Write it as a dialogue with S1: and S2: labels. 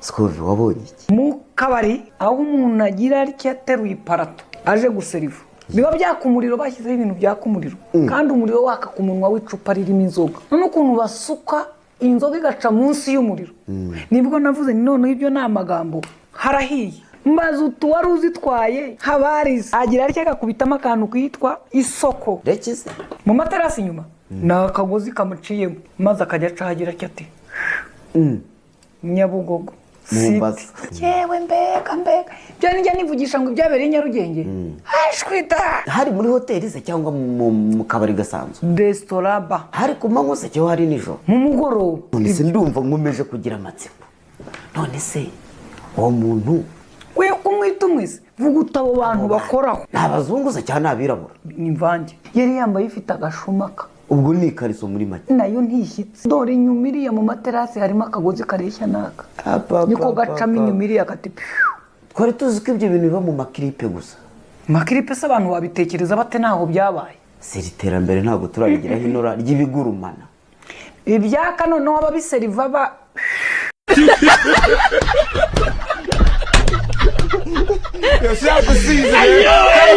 S1: Scovia, wabonye iki?
S2: Mu kabari, aho umuntu agira atya ateruye iparato aje guseriva, biba byaka umuriro, bashyizeho ibintu byaka umuriro, kandi umuriro waka ku munwa w'icupa ririmo inzoga. None ukuntu basuka inzoga igaca munsi y'umuriro, nibwo navuze ni noneho ibyo ni amagambo, harahiye. Maze utu wari uzitwaye habarize agira atya agakubitamo akantu kitwa isoko.
S1: Rekize.
S2: Mu materasi inyuma ni akagozi kamuciyemo, maze akajya acaho agira atya ati Nyabugogo.
S1: Mombasa.
S2: City. Yewe, mbega mbega, byo nijya nivugisha ngo ibyabereye i Nyarugenge, ashwita.
S1: Hari muri hoteli se cyangwa mu kabari gasanzwe?
S2: Resitora bar.
S1: Hari ku manywa se cyangwa hari nijoro?
S2: Mu mugoroba.
S1: None se ndumva nkomeje kugira amatsiko, none se uwo muntu
S2: We umwita umwese, vuga uti abo bantu bakoraho.
S1: Ni abazungu se cyangwa ni abirabura?
S2: Ni imvange. Yari yambaye ifite agashumaka.
S1: Ubwo ni ikariso muri make.
S2: Nayo ntishyitse. Dore inyuma iriya mu materasi harimo akagozi kareshya n'aka, niko gacamo inyuma iriya kati piyu.
S1: Twari tuzi ko ibyo bintu biba mu makiripe gusa.
S2: Makiripe se abantu babitekereza bate? Ntaho byabaye.
S1: Si iri terambere ntabwo turarigeraho inora ry'ibigurumana.
S2: Ibyaka noneho ababiseriva ba